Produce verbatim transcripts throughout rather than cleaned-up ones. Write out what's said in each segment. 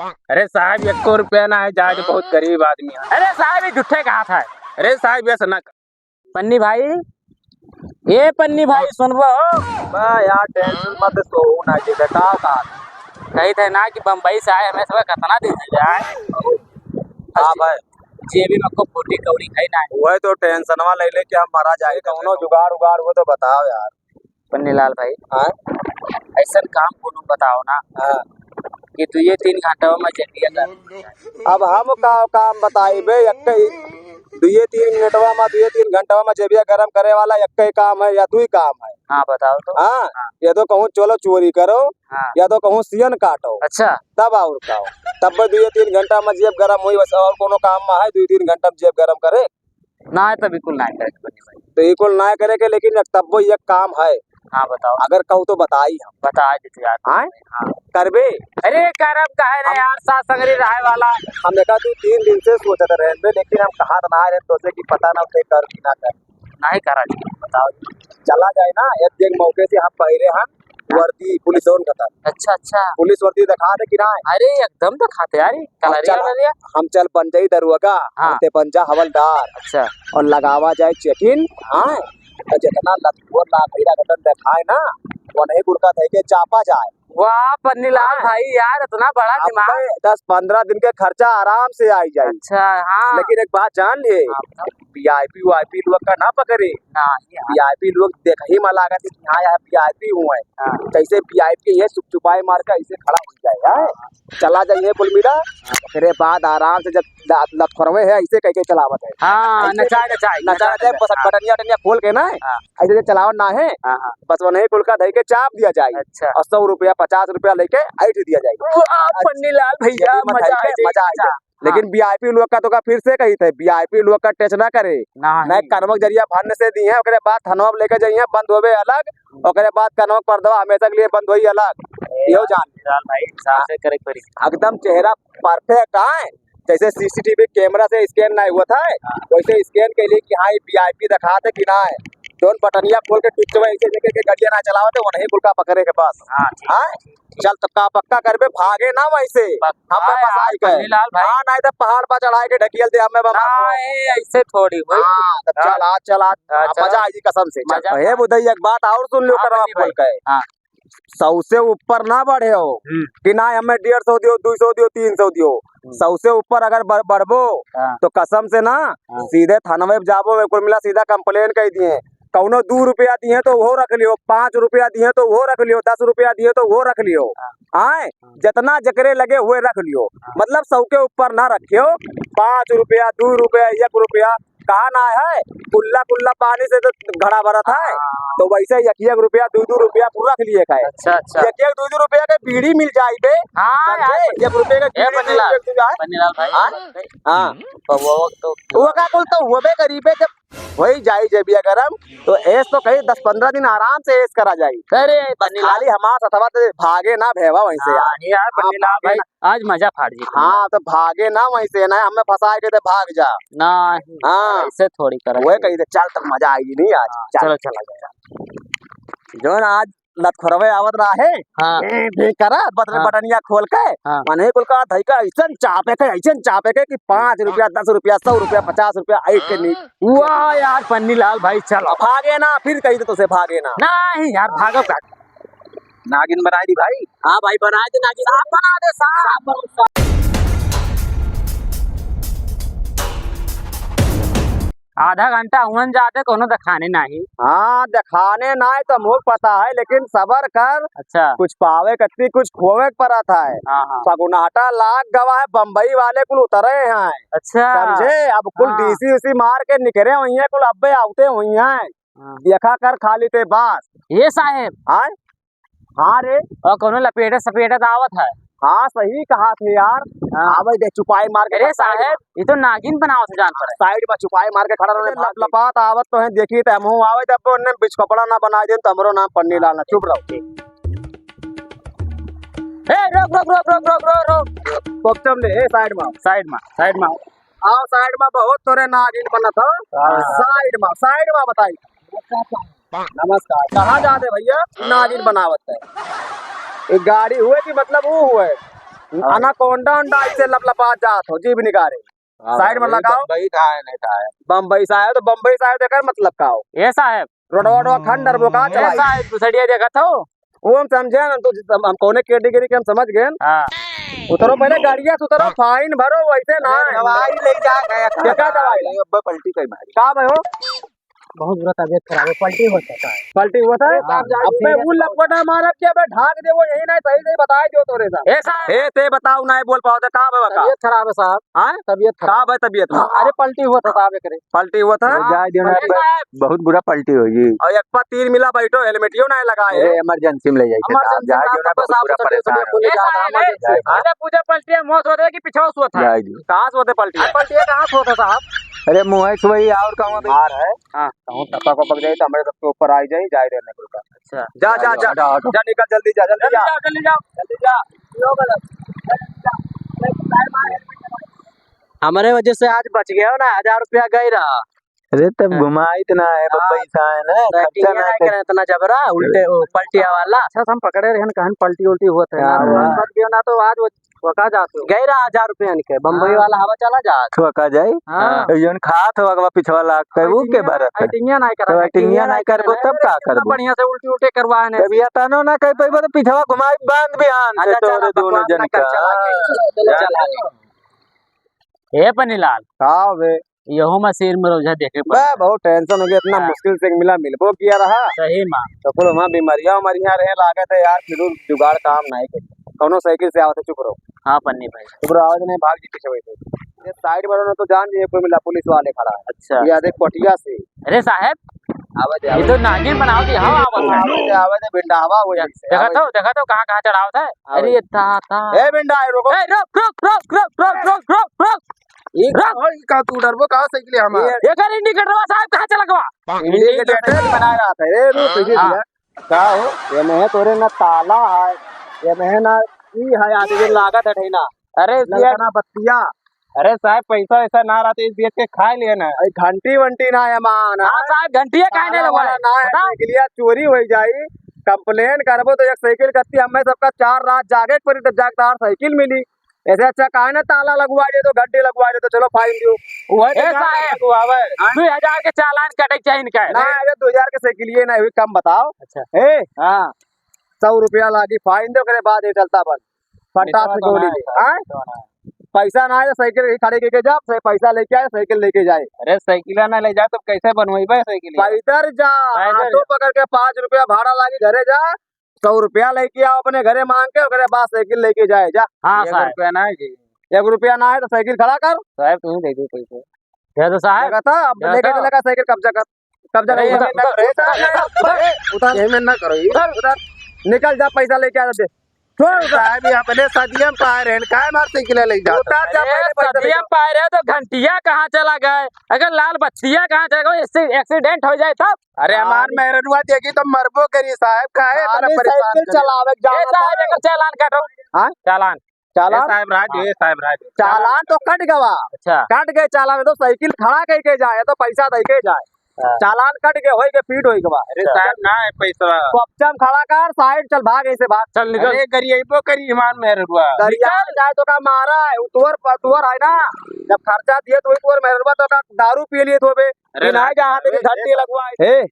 अरे साहब, एको रुपया ना है, जाए तो बहुत गरीब आदमी है। अरे साहब, ये झूठे कहा था। अरे साहब, ये सना पन्नी भाई, ए पन्नी भाई, सुनबो हो? बा यार, tension मत, सोऊ ना जी, बेटा का। कही थे ना कि बम्बई से आए, हमें सब कितना दिन हो गया है। हाँ भाई। जेबी में को फूटी कौड़ी है ना। वही तो tension वाला ले लेके हम मरा जाए, कौनो जुगाड़ उगाड़ हो तो बताओ यार। पन्नीलाल भाई, हाँ? ऐसन काम कोनो बताओ ना, हाँ। कि दुइये तीन घंटा में जेबिया गरम हो जाए। अब हम का काम बताई बे, एक ही दुइये तीन मिनटवा में, दुइये तीन घंटवा में जेबिया गरम करे वाला एक ही काम है या दुई काम है? हाँ, बताओ तो। हाँ, हाँ। या तो कहूँ चलो चोरी करो, हाँ। या तो कहूँ सियन काटो। अच्छा। तब और का हो? तब भी दुइये तीन घंटा में जेब गरम हुई, बस और कोनो काम में है, दुइये तीन घंटा में जेब गरम करे? ना, तो बिल्कुल ना करे के पड़ी भाई। तो बिल्कुल ना करे के, लेकिन एक तब्बो एक काम है। हाँ, बताओ। अगर कहूँ तो बताई हम। बता देते यार। हाँ? हाँ। करबे? अरे, करब काहे ना हम यार, साथ संगरी रहे वाला। हम देखा तू तीन दिन से सोचत रहे बे, लेकिन हम कहा तो ना रहे, तो से कि पता ना उसे कर कि ना कर। नहीं करा जी, बताओ। चला जाए ना, एक दिन मौके से हम पहिरे हन, वर्दी, पुलिस जौन कहता। अच्छा, अच्छा। पुलिस वर्दी दिखा दे कि ना? अरे, एकदम दिखाते यार, ये हम कलरिया चल, वलरिया। हम चल बन जाई दरुआगा, हाँ। ते बन जा हवलदार। अच्छा। और लगावा जाए checking, हाँ। तो जितना लतुआ लाखड़ी रगतन दिखाए ना, वो नहीं गुड़का धई के चापा जाए। वाह, पन्नीलाल हाँ। भाई यार, इतना बड़ा अब दिमाग। भाई, दस पन्द्रह दिन के खर्चा आराम से आई जाए। अच्छा, हाँ। लेकिन एक बात जान लिए, हाँ, बताओ। VIP VIP लोग का ना पकड़े। ना, ये हाँ। VIP लोग देख ही में लागत है कि हाँ यार, VIP हुए हैं। हाँ। जैसे VIP के ये सुप चुपाई मार के ऐसे खड़ा हो जाए, हाँ। हाँ। चला जाइए कुल मिला, हाँ। ओकरे बाद आराम से जब ला-, लतखोरवे है, ऐसे कह के चलावत है। हाँ, ऐसे नचाए, नचाए, नचाए, नचाए, नचाए, बस हाँ। बटनिया, वटनिया खोल के ना, हाँ। ऐसे जे चलावत ना है, हाँ, हाँ। बस वही कुल का धई के चाप दिया जाए। अच्छा। और सौ रुपया, पचास रुपया लेके ऐठ दिया जाए। वाह, अच्छा। पन्नीलाल भैया, ये भी मजा मजा आ जाए, जाए, मजा आ जाए। हाँ। लेकिन VIP लोग का तो का फिर से कही थे, VIP लोग का touch ना करे। ना, नहीं, नहीं। कनवा के जरिया भन्न से दी है, ओकरे बाद थनवा पे लेके जाइए, बंद होवे अलग, ओकरे बाद कनवा के पर्दवा हमेशा के लिए बंद होई अलग। ए, इहो जान। पन्नीलाल भाई, हिसाब से करे के पड़ी। एकदम चेहरा perfect आए, जैसे CCTV camera से scan नहीं हुआ था, हाँ। वैसे scan के लिए कि हाँ, ये VIP दिखाते कि ना है। जौन बटनिया खोल के टुच्चवा ऐसे लेके के गड़िया ना चलावते, वो नहीं कुल का पकड़े के बस। हाँ, ठीक। हाँ? चल, तो का पक्का करबे, भागे ना वहीं से। पक्का हमें यार, फंसाई के। पन्नीलाल भाई। हाँ, नहीं तो पहाड़ पर चढ़ाई के ढकेल दे हमें बम। नहीं, ऐसे थोड़ी होई। हाँ, तो हाँ। चल, आज चल, आज हाँ, हाँ, चलो। मजा आई जी कसम से। चल, मजा हे आ- बुधई, एक बात और सुन लियो, हाँ, करवा पन्नी भाई। खोल के। हाँ। सौ से ऊपर ना बढ़े हो हम्म। कि ना हमें डेढ़ सौ दियो, दो सौ दियो, तीन सौ दियो। हम्म। सौ से ऊपर अगर बढ़-, बढ़बो, हाँ। तो कसम से ना, हाँ। सीधे थानवे पे जाबो, कुल मिला सीधा complain कर दिए। कौनो दो रुपया दिए तो वो रख लियो, पाँच रुपया दिए तो वो रख लियो, दस रुपया दिए तो वो रख लियो। हाँ। आए, हाँ। जितना जकरे लगे हुए रख लियो, हाँ। मतलब सौ के ऊपर ना रखियो। पाँच रुपया, दो रुपया, एक रुपया, कहा ना है, कुल्ला कुल्ला पानी से तो घड़ा भरत है, हाँ। तो वैसे एक एक रुपया, दो दो रुपया कुल रख लिए खाए। अच्छा, अच्छा। एक एक दो दो रुपया के बीड़ी मिल जाई बे, हाँ, समझे? यार। एक रुपया के ए, बीड़ी, पन्नीलाल, एक रुपया है। पन्नीलाल भाई, हाँ? हाँ। तो वो तो वो का कुल तो होबे करी बे, जब होई जाई जेबिया गरम, तो ऐश तो कहीं दस पन्द्रह दिन आराम से ऐश करा जाई। अरे, बस पन्नीलाल। खाली हमार सथवा से भागे ना भेवा वहीं से हाँ, यार। यार, हाँ, पन्नीलाल भागे भाई, ना। आज मजा फाड़ जी हाँ, पन्नीलाल। तो भागे ना वहीं से, ना हमें फंसाए के तो भाग जा। नहीं, हाँ। ऐसे थोड़ी करत वही है। कही थे, चल तो मजा आई नहीं आज। हाँ, चल। चलो, चलो, चलो। जो ना आज लतखोरवे आवत रहा है, हाँ। ए, भी करा, बस हाँ। बटनिया खोल के, हाँ। मने कुल का धई का ऐसन चापे के, ऐसन चापे के कि पाँच रुपया, दस रुपया, सौ रुपया, पचास रुपया, आई के नहीं। वाह यार, पन्नीलाल भाई, चलो। अब भागे ना, फिर कही तो तुझसे भागे ना। नहीं यार, भागो का। नागिन बनाई दी भाई। हाँ भाई, बनाई दे नागिन। साफ बना दे, साफ। साफ बना दे। आधा घंटा हुअन जाते, कोनो देखाने नाही। हाँ, देखाने नाही तो हमहू पता है, लेकिन सबर कर। अच्छा। कुछ पावे कत्ती, कुछ खोवे के परत है। हाँ, हाँ। फगुनाटा लाग गवा है, बम्बई वाले कुल उतरे हैं। अच्छा। समझे? अब कुल हाँ। डीसी उसी मार के निकरे हुई हैं, कुल अब्बे आवते हुई हैं। हाँ। देखा कर खाली ते बास। ये साहेब। हाँ? हाँ रे। और कोनो लपेटे सपेटे तो आवत है। हाँ, सही कहा थे यार। हाँ। आवे दे चुपाई मार के अरे खड़ा है। साहेब, ये तो नागिन बनावत है जान पर। साइड में चुपाई मार के खड़ा रहे, लप-, लपात आवत तो है, देखी तो हमहू आवे दे, अब उन्ने बिच कपड़ा ना बनाए देन, तो हमरो नाम पन्नी लाल ना, चुप रहो। ए, रोक, रोक, रोक। पकचम ले, ए, साइड में आओ। साइड में, साइड में आओ। आओ, साइड में बहुत तोरे नागिन बनत हो। हाँ। साइड में, साइड में बताई। नमस्कार, कहाँ जाते भैया? नागिन बनावत है। एक गाड़ी हुए कि मतलब वो हुए? हाँ। anaconda ओंडा ऐसे लपलपा जात हो, जीभ निकारे। हाँ, साइड में लगाओ। बम्बई का है, नहीं का है। बम्बई से आयो तो बम्बई से आयो तो एकर मतलब का हो? ए साहेब। रोडवा वोडवा खंड अरबो का ए चलाई? साहेब, दुसड़िया देखत हो? वो हम समझे ना, तू हम, हम कौने कैटेगरी के हम समझ गए। हाँ। उतरो पहले गाड़िया से उतरो, फाइन भरो, वैसे ना। अरे दवाई ले जा, गया। क्या, क्या दवाई? अरे अब्बा पलटी कई मारी। का भयो? बहुत बुरा तबीयत खराब है, पलटी होत है। पलटी होत है? हाँ, अबे वो लपटा मारब के अबे ढाक दे, वो यही ना सही सही बताए जो तोरे सा। ए साहब। ए, ते बताओ ना, बोल पाओ तो का बा का? तबीयत खराब है साहब। हाँ? तबीयत खराब। का बा तबीयत में? अरे पलटी होत है साहब एकरे। पलटी होत है? अरे जाए दियो ना, ए साहब। बहुत बुरा पलटी होई। और एक पा तीन मिला बैठो, हेलमेटियो ना लगाए। अरे इमरजेंसी में ले जाए, emergency जाए में दियो ना, आपको बहुत साहब बुरा परेशान है। ए साहब, अरे पूजा पलटी है, मौत होत है कि पिछवा सोत है? जाए दियो। कहाँ सोत है पलटी? पलटी है कहाँ सोत है साहब? अरे मुँह है सुई और कहूँ बीमार है। हाँ। कहूँ टपक वपक जाए तो हमारे सबके ऊपर आ ही जाए, जाए रहने को का। अच्छा। जा, जा, जा, जा, जा, जा, निकल जल्दी जा, जल्दी जा। जल्दी जा, जल्दी जा। जल्दी जा। हमरे वजह से आज बच गया हो ना, हजार रुपया गई रहा। अरे तब हाँ। घुमाइत ना है, हाँ। बम्बई से आए ना, खर्चा ना करे। इतना जबरा, उल्टे, ओ, पलटिया वाला। अच्छा, हम पकड़े रहन, कहन पलटी उल्टी होत है ना, हाँ। बच गया ना तो आज वो ठोका जात हो। गए रहा हजार रुपया इनके, बम्बई हाँ। वाला हवा चला जात। ठोका जाए? हाँ। तो जौन खात हो अगवा पिछवा लाग के, वो के भरत है? Acting-इया नहीं करा, तो acting-इया नहीं करबो, तब का करबो? बढ़िया से उल्टी उल्टे करवाए ने। तब ये तनो ना कह पैबो तो पिछवा घुमाई बांध भी आन से अच्छा, तोरे चला, दोनों बकवास जन ना कर, का। चला, चला, चला। ए पन्नीलाल। का बे? यहो मशीन में रोजा देखे बे, पड़ता। बहुत tension हो गया, इतना हाँ। मुश्किल से मिला, मिलबो किया रहा। सही मा। तो कुल वहाँ बीमारियाँ उमरियाँ रहे, लागत है यार, फिर जुगाड़ काम नहीं करे। कौनो साइकिल से आवत है, चुप रहो। हाँ पन्नी भाई। चुप रहो, आवाज नहीं, भाग जी पीछे बैठे। ये side में रहो ना तो जान जाइए, कोई मिला पुलिस वाले खड़ा है। अच्छा। ये देख पटिया से। अरे साहब, आवे दे, ये आवे तो दे। नागिन बनाओ दी, हाँ, आवे दे। आवे दे, आवे दे, भिंडावा वो यही से, देखा आवे तो, दे। देखा तो, कहाँ, कहाँ चढ़ावत है? आवे अरे दे। ये था, था। ए, भिंडा, ए, रुको। ए, रुक, रुक, रुक। ये रुक। का, ई का तू डरबो, कहाँ साइकिल है हमार? ये एकर indicator साहब कहाँ चला गवा? Indicator indicator बना रहा था। ए, रुक, पीछे हाँ। दिया। का हो? ये में है तोरे ना ताला है, ये में है ना ई है, आदमी लागत है ठेना। अरे, ललकना बत्तिया। अरे साहब, पैसा वैसा ना रहते, इस बेच के खा लिए ना। अरे घंटी वंटी ना है मान। हाँ साहब, घंटिया काहे ताला नहीं लगवा वाला है? ना है, बताओ। साइकिलिया चोरी हो जाई, complain करबो तो एक साइकिल कत्ती हमें सबका चार रात जागे के पड़ी, तब जाके तार साइकिल मिली। ऐसे अच्छा काहे ना ताला लगवा दे तो घंटी लगवा दे तो चलो fine दियो। वही तो ए जाके साहब, लगवावे। हाँ? दो हजार के चालान कटे के चाहिए इनका। ना, अरे दो हजार के साइकिलिए ना हुई, कम बताओ। अच्छा। ए? हाँ। सौ रुपया लागी fine दे, ओकरे बाद ये चलता बंद। फटाक से पैसा गोली ना है, ले। हाँ? पैसा ना है तो साइकिल ही खड़े के, के जा, से पैसा लेके आए, साइकिल लेके जाए। अरे साइकिल ना ले जा तो कैसे बनवाइबे साइकिल? पैदल जा, पैदल ऑटो जा। पकड़ के पाँच रुपया भाड़ा लागी, घरे जा, सौ रुपया लेके आओ अपने घरे मांग के, ओकरे बाद साइकिल लेके जाए, जा। हाँ, एक साहब। रुपया ना है जी। एक रुपया ना है तो साइकिल खड़ा कर। साहब, तू ही दे दो पैसे। दे दो साहब। लगा था, अब दे लेके दो। चलेगा साइकिल, कब्जा कर। कब्जा अरे, कर, उतार, उतार, उतार, उतार, उतार, उतार, उतार। ये में ना करो, ये उतार, उतार। निकल जा, पैसा लेके आ, दे। छोड़, उतार। साहब, ये अपने सदिया में पाए रहे, काहे मार साइकिल ले जा? उतार जा, अरे, पहले पैसा सदिया लेके में पाए रहे तो घंटिया कहाँ चला गए? अगर लाल बत्तिया कहाँ चला गए, इससे accident हो जाए तब? अरे, हमार अरे। मेहररुआ देखी तो मरबो करी साहब, काहे इतना खाली परेशान साइकिल करे? चलावे के ए जाना साहब, था। एकर चालान काटो। हाँ? चालान। चालान? ए साहब, राज, हाँ। ए साहब, राज। चालान तो कट गवा। अच्छा। कट गए चालान, तो साइकिल खड़ा कइके जाए, तो पैसा दइके जाए। हाँ। चालान कट गए, होई के फीट होई गवा। अरे अच्छा। साहब, ना है पैसा। कब्जा में खड़ा कर, side चल, भाग ऐसे भाग। चल, निकल। अरे, गरियाइबो करी हमार मेहररुआ। गरिया निकल। जाए तो का मारा है, वो तोर, तोर है ना, जब खर्चा दिए तो वही तोर मेहररुआ तो का दारू पी लिए तो बे। अरे, पिलाए राज, जा, हाथ में अरे, घंटी लगवाए। ए,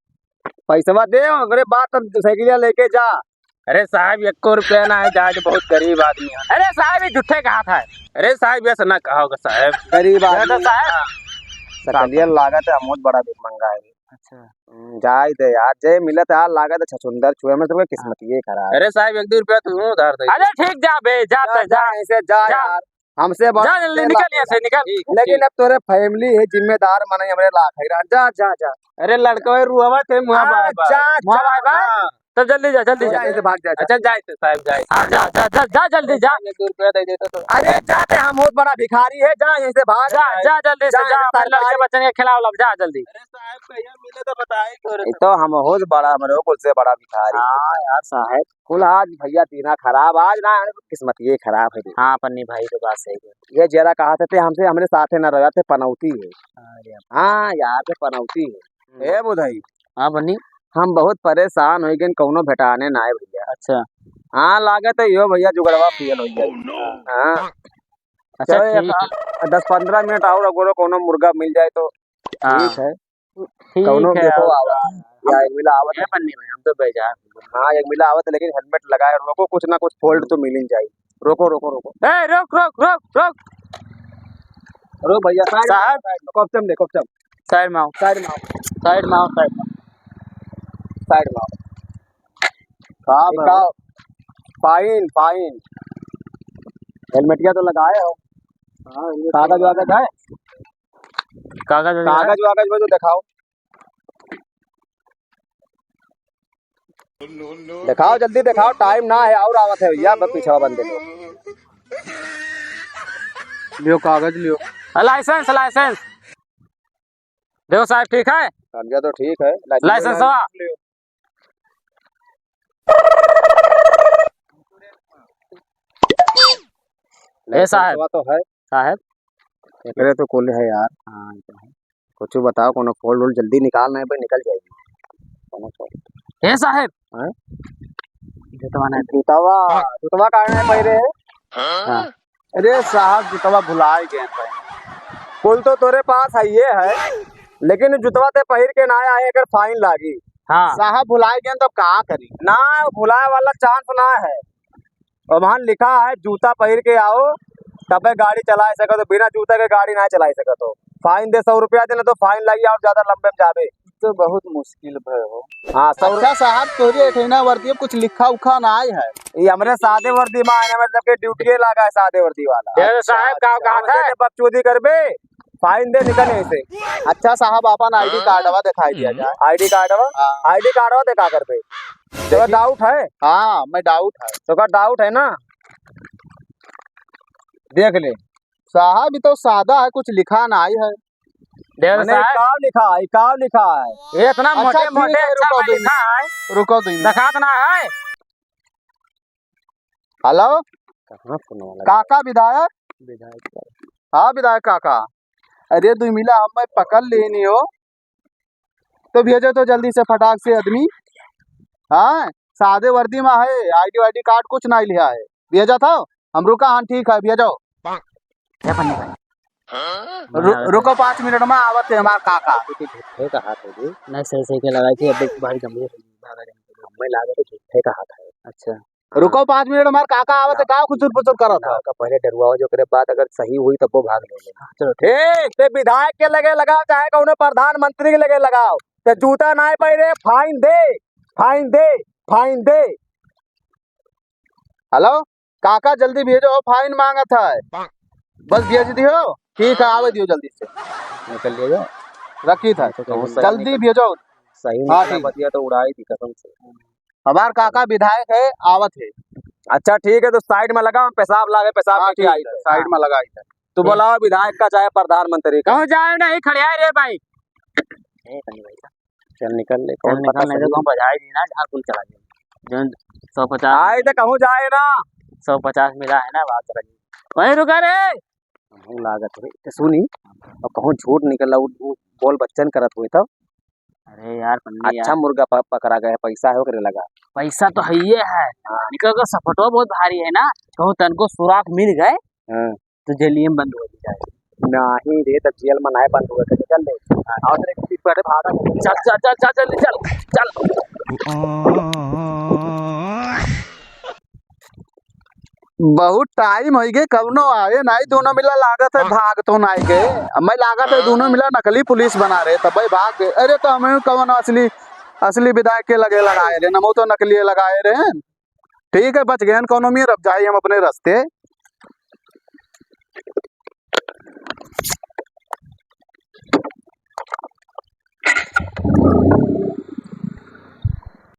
पैसवा दे, ओकरे बाद तब साइकिलिया लेके जा। अरे साहब, एको रुपया ना है, जाए तो बहुत गरीब आदमी है। अरे साहब, ये झूठे कहा था। अरे साहब, ये ऐसा ना कहा होगा साहब। गरीब ये आदमी तो साहब। हाँ। सकलिया लागत है, बहुत बड़ा भी मंगा है। अच्छा। हम्म, जाए दे यार, जे मिलत है, लागत है छछुंदर छुए में, सबके किस्मत ये खराब है। अरे साहब, एक दो रुपया तू उधार दे। अरे ठीक जा बे, जा जा, ते, जा। जा, ऐसे जा जा। यार। हमसे बहुत जा, जल्दी तेल निकल यहाँ से, निकल। ठीक, लेकिन ठीक। अब तोरे family है, जिम्मेदार मने हमरे लाख है। जा, जा, जा। अरे लड़कवे रुआवा थे, मुआ हाँ, बाय बाय। जा, मुआ जा। Bye bye. हाँ। तो जल्दी जा, जल्दी जा जा। यहाँ से भाग जा, जा। अच्छा, जाए थे साहब, जाए थे। हाँ, जा, जा, जा, जा, जल्दी जा। एक दो रुपया दे देता तो। अरे जा ते, हम बहुत बड़ा भिखारी है, जा यहाँ से भाग। जा, जा, जल्दी से जा, जा, जा, अपने लड़के सरकारी बच्चन के खिलाओ लब, जा जल्दी। अरे साहब, कहिया मिले तो बताए तोरे ये से। तो हम बहुत बड़ा, हमरे कुल से बड़ा भिखारी है। हाँ यार साहब। कुल आज भैया दीना खराब, आज ना आने तो किस्मत ये खराब है। हाँ, पन्नी भाई, तो बात सही है। ये जरा कहा थे, ते हमसे, हमरे साथे ना रहा थे, पनौती है। अरे। हाँ यार, ते पनौती है। हम्म। ए बुधई। हाँ, पन्नी। हम बहुत परेशान हो गए, कौनो भेटाने ना आए भैया। अच्छा। हाँ, लागत है यो भइया जुगड़वा फेल होइ गया। हाँ। अच्छा, चलो, ठीक। एक दस पन्द्रह मिनट और अगर कौनो मुर्गा मिल जाए तो हाँ। ठीक है। ठीक कौनो है, देखो और आवत है। या एक मिला आवत है। पन्नी में हम तो बेजार। हाँ, एक मिला आवत है, लेकिन helmet लगाए रोको, कुछ ना कुछ fault तो मिल ही जाए। रोको, रोको, रोको। ए, रोक, रोक, रोक, रोक। रोक भइया, side में साहब। Side में, कॉप्चम दे, कॉप्चम। Side में आओ। Side में आओ। Side में आओ, side में आओ। Side में आओ। का एक बाबा? का fine, fine। हेलमेटिया तो लगाए हो। हाँ, helmet कागज तो वागज है? कागज वगैरह? कागज वागज में तो दिखाओ। दिखाओ, जल्दी दिखाओ, time ना है, और आवत है भइया, अब पीछवा बंदे लोग। लियो कागज लियो। License, license। देखो साहब, ठीक है? कागजा तो ठीक है, license license वाला वा। लियो। ए साहब। License वा तो है। साहब। एकरे तो कुल है यार। हाँ, ये तो है। कुछ बताओ, कोनो fault वोल्ट जल्दी निकाल, नहीं भाई निकल जाएगी। कोनो fault। ए साहब। हाँ? जुतवा नहीं। जुतवा, जुतवा काहे नहीं पहिरे है? हाँ। अरे साहब, जुतवा भुलाए गए हैं। कुल तो तोरे पास है, ये है, लेकिन जुतवा ते पहिर के ना आए, अगर fine लागी। हाँ। साहब भुलाए गए हैं, तब का करी? ना, भुलाए वाला chance ना है। और वहाँ लिखा है, "जूता पहिर के आओ, तबे गाड़ी चलाए सकत हो, बिना जूता के गाड़ी ना चलाए सकत हो। Fine दे, सौ रुपया दे, ना तो fine लगी और ज्यादा लंबे में जाबे।" तो बहुत मुश्किल भय हो। हाँ, सौ अच्छा साहब, तोहरी एठैना वर्दी में कुछ लिखा उखा ना आए है? ये हमरे सादे वर्दी में आए, हमरे सबके duty लगा है सादे वर्दी वाला। दे दे साहब, अच्छा, का अच्छा, बात है? हमसे बकचोदी करबे, fine दे, निकल यहीं से। अच्छा साहब, अपन ID कार्डवा दिखाई दिया जाए। ID कार्डवा? हाँ। ID कार्डवा दे का करबे? तोका देखिए। Doubt है? हाँ, मैं doubt है। तोका doubt है ना? देख ले। साहब, ये तो सादा है, कुछ लिखा ना आई है। देख मने साहब। काव लिखा है, काव लिखा है? ये इतना अच्छा, मोटे, ठीक मोटे है, अक्षर रुको में दो लिखा है। रुको दो मिनट। दिखात ना है। Hello? कहाँ फोन वाला? काका विधायक? विधायक का। हाँ, विधायक काका। अरे, दुइ मिला हम मैं पकड़ लेनी हो, तो भेजो तो जल्दी से फटाक से आदमी। हाँ, सादे वर्दी में है, ID वाईडी कार्ड कुछ नहीं लिया है। भेजा था हम, रुका, हाँ, ठीक है, भेजो। क्या पन्नी भाई? रु-, रुको, पाँच मिनट में आवत है हमार काका। तू झूठे का हाथ है जी। नहीं, सही, सही के लगाई थी, अब भारी गंभीर हो गई, भागा जाएंगे। हमें लागे तो झूठे का हाथ है। अच्छा। रुको, पाँच मिनट, हमार काका आवत है, का खुचुर पुचुर करत है? का पहले डरुआओ जो, ओकरे बाद अगर सही हुई, तब वो भाग लेले। हाँ, चलो, ठीक। ए, ते विधायक के लगे लगाओ, चाहे कौनो प्रधानमंत्री के लगे लगाओ, ते जूता नाहीं पहिरे, fine दे, fine दे, fine दे। Hello, काका जल्दी भेजो, fine मांगत है, बस भेज दियो। ठीक है, आवे दियो जल्दी से। निकल लिया जाए। रखी था, अच्छा, कहूँ सही जल्दी निकल, भेजो। सही हाँ, निकला ठीक। बतिया तो उड़ाई दी कसम से। हमार काका विधायक है, आवत है। अच्छा ठीक है, तो side में लगा, हम पेशाब लागे, पेशाब हाँ, लेके ठीक आई है, थे। Side में लगा आई थे। तो बोलाओ विधायक का चाहे प्रधानमंत्री का। कहूँ जाए नहीं, खड़े आए रे भाई। ए, कहीं भाई। चल निकल ले, चल कौन निकल पता नहीं तो सही। कहूँ बजाए नहीं ना, झाड़ फूल चला दे। जौन सौ पचास आए तो कहूँ जाए ना। सौ पचास मिला है ना, बात रही। वहीं रुका रे। हमहू लागत है। तो सुनी, अब कहूँ झूठ निकल रहा, उ, उ बोल बच्चन करत हुए तब। अरे यार, पन्नी अच्छा यार। मुर्गा प-, पकड़ा गया, पैसा है ओकरे लगा। पैसा तो है ये है। हाँ। निकल कर सपटवा बहुत भारी है ना, कहूँ तनको सुराख मिल गए, हाँ। तो जेलिए में बंद हो जाए। नहीं रे, तब जेल में नहीं बंद हुए थे, चल ले। और तेरे को पीछे भाड़ा दे। चल, चल, चल, चल, जल्दी चल, चल। बहुत time होइ गए, कवनो आए नाई, दोनों मिला लागत है हाँ। भाग तो नाई गए। अब मैं लागत है हाँ। दोनों मिला नकली पुलिस बना रहे, तब भाई भाग गए। अरे तो हमें कवन असली, असली विधायक के लगे लगाए रहे, हम तो नकली लगाए रहे। ठीक है, बच गए हैं कौनो मीर, अब जाए हम अपने रास्ते।